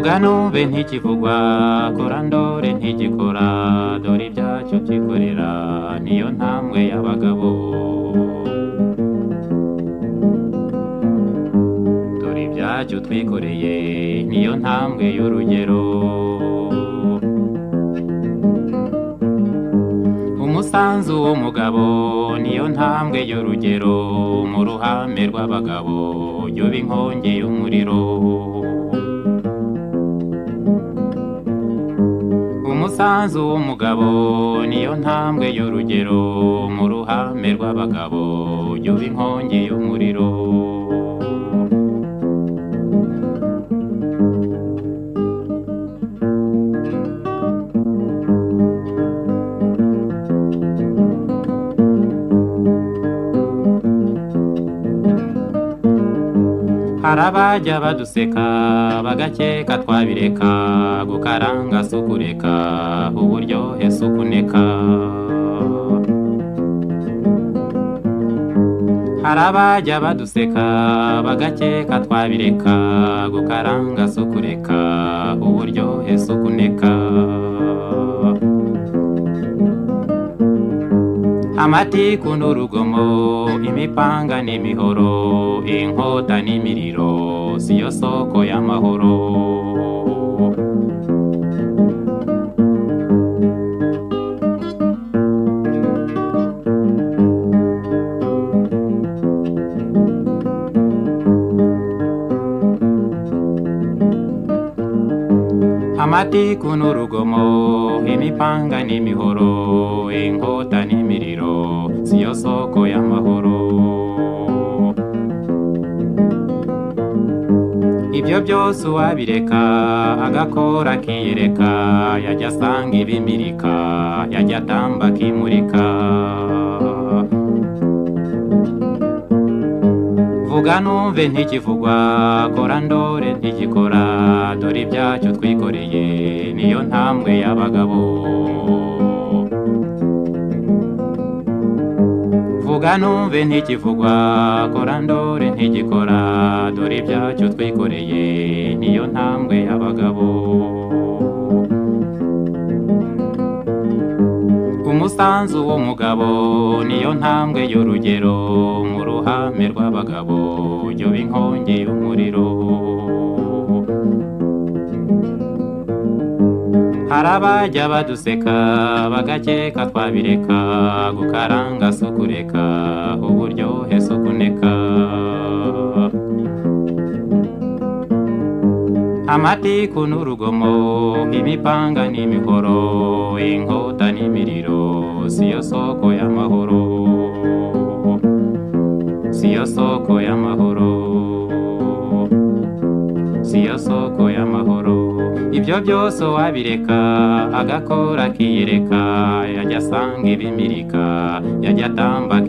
Vuga numve ntikivugwa, kora ndore ntigikora, dore ibyacyo byikorera, niyo ntambwe y'abagabo. Dore ibyacyo twikoreye, niyo ntambwe y'urugero. Umusanzu w'umugabo niyo ntambwe y'urugero, mu ruhame rw'abagabo yoba inkongi y'umuriro. Umusanzu w'umugabo niyo ntambwe y'urugero, mu ruhame rw'abagabo yoba inkongi y'umuriro. Hari abajya baduseka bagakeka twabireka, gukaranga si ukureka, uburyohe si ukuneka. Hari abajya baduseka bagakeka twabireka, gukaranga si ukureka, uburyohe si ukuneka. Amatiku n'urugomo, imipanga n'imihoro, inkota n'imiriro, siyo soko y'amahoro. Amatiku n'urugomo, imipanga n'imihoro, inkota n'imiriro, siyo soko y'amahoro. Ibyo byose uwabireka agakora akiyereka, yajya asanga ibimirika, yajya atamba akimurika. Vuga numve ntikivugwa, kora ndore ntigikora, dore ibyacyo twikoreye, niyo ntambwe y'abagabo. Vuga numve ntikivugwa, kora ndore ntigikora, dore ibyacyo twikoreye, niyo ntambwe y'abagabo. Umusanzu w'umugabo niyo ntambwe y'urugero, mu ruhame rw'abagabo yoba inkongi y'umuriro. Hari abajya baduseka bagakeka twabireka, gukaranga si ukureka, uburyohe si ukuneka. Amatiku n'urugomo, imipanga n'imihoro, inkota n'imiriro, siyo soko y'amahoro. Siyo soko y'amahoro. Siyo soko y'amahoro. Ibyo byose uwabireka agakora akiyereka, yajya asanga ibimirika, yajya atamba.